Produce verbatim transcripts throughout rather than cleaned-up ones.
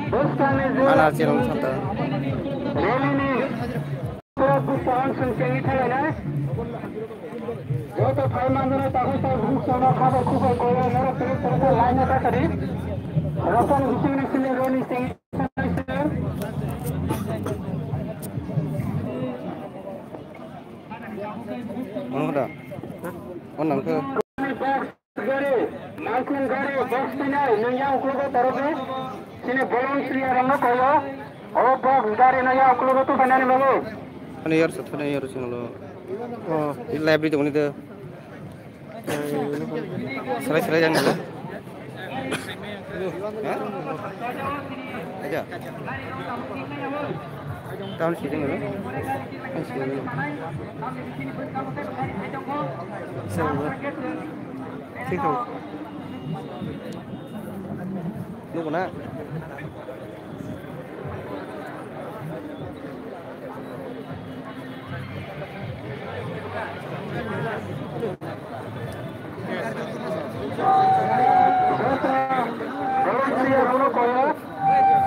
Ana chirong sata. Rally ni pura buphang sung chengi thalainai. Joto phai manjana takhuk tai bukhuk sama khabai khubai koyo norok tini tini line ta sadi. Rokon bising ni sini rally chengi thalainai. Ono da. On nang khe. Gari, mangkung gari, box tinai, nung yang uklogo torogo, sini bolong sri arang no koyo, o box gari no yang uklogo tu banani mago. Ano yar sat, ano yar sing lo. Oh, library to ni de. Selai selai jang lo. Ha? Aja. Tahun sini lo. Tahun sini lo. Sini lo. Thik tong. Nugo na?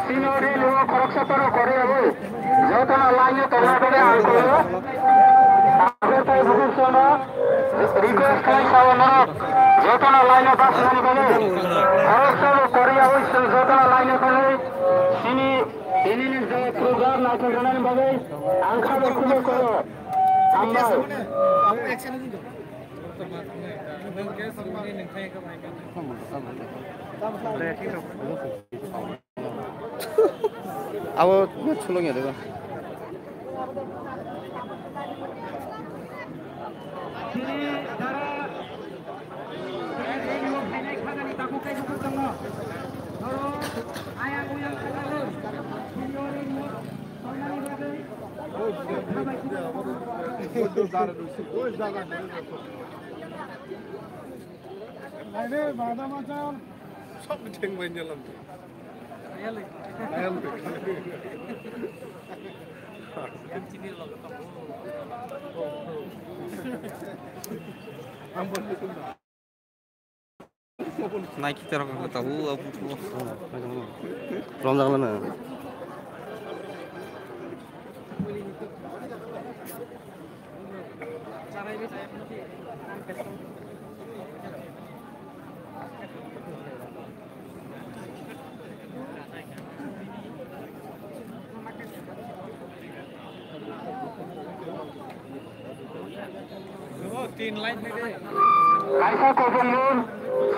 Sino ri luo khoroksa toro kori abo. Jotono line o tongna bagwi ang koyo. Abo tai bukhuk sono request khai sao norok. Jotono line o bachmani bagwi. Khoroksa bo kori abo, jotono line o thangwi. Sini, sini ni je program naithok rwnani bagwi ang khabo khuluk koyo. Hambai. Abo, abo chulung ya deba. Sok cheng bai nyalam. Nai kita rok ang tahu, aku tuh. Rom jalan na. Kaisa kochomung,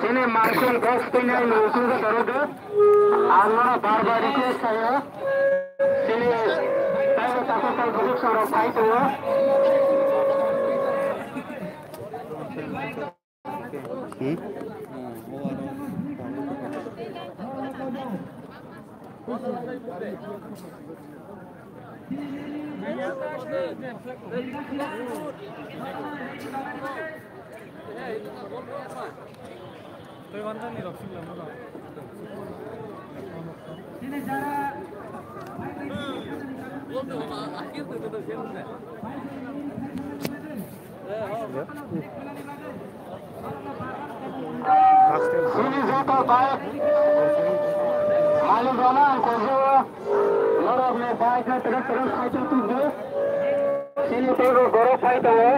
sini mangkung box twi nai nungkung khe torogo. Ang nono bar bar request khaio. Sini taibo takhuk tai bukhuk songrok phai tongo. Hmm? Sini joto bike malik rok no ang koi o, norok ni bike no terus terus khai tong di. Sini teibo borok phai tongo.